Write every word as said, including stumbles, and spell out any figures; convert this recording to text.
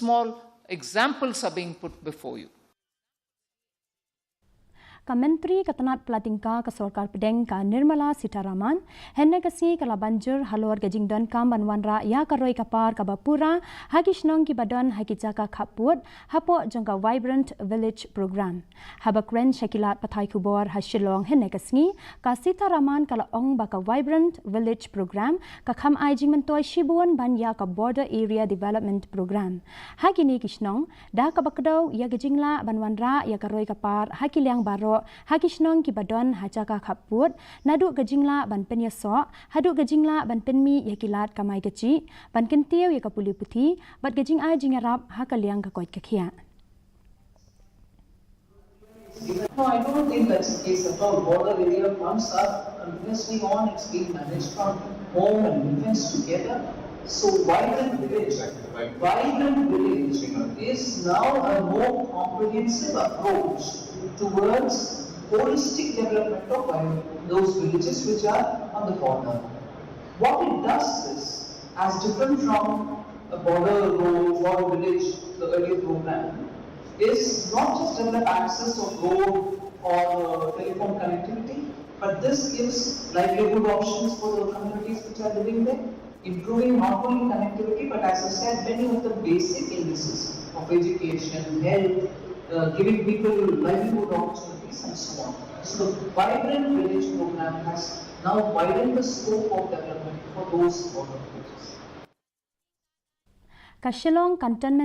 Small examples are being put before you. Ka Myntri ka tnad pla tyngka ka sorkar pdeng ka Nirmala Sitharaman, hynne ka sngi ka la ban jur halor ka jingdonkam ban wanrah ïa ka roi ka par kaba pura ha ki shnong kiba don ha ki jaka khappud hapoh jong ka Vibrant Village Programme. Haba kren sha ki lad pathai khubor ha Shillong hynne ka sngi, ka Sitharaman ka la ong ba ka Vibrant Village Programme ka kham ai jingmyntoi shibun ban ïa ka Border Area Development Programme. Ha kine ki shnong, da kaba kdew ïa ka jinglah ban wanrah ïa ka roi ka par ha ki liang baroh ha ki shnong kiba don ha jaka khappud, naduh ka jinglah ban pynïasoh haduh ka jinglah ban pynmih ïa ki lad kamai kajih, ban kyntiew ïa ka pule puthi bad ka jingai jingïarap ha ka liang ka koit ka khiah. No, I don't think that's the case at all. Border area funds are continuously on. It's being managed from home and defense together. So vibrant village, vibrant village is now a more comprehensive approach towards holistic development of those villages which are on the border. What it does is, as different from a border road or village, the earlier program, is not just develop access of road or uh, telephone connectivity, but this gives livelihood options for the communities which are living there, improving not only connectivity but, as I said, many of the basic indices of education, health, uh, giving people livelihood opportunities, and so on. So the Vibrant Village program has now widened the scope of development for those border villages. Ka Shillong Cantonment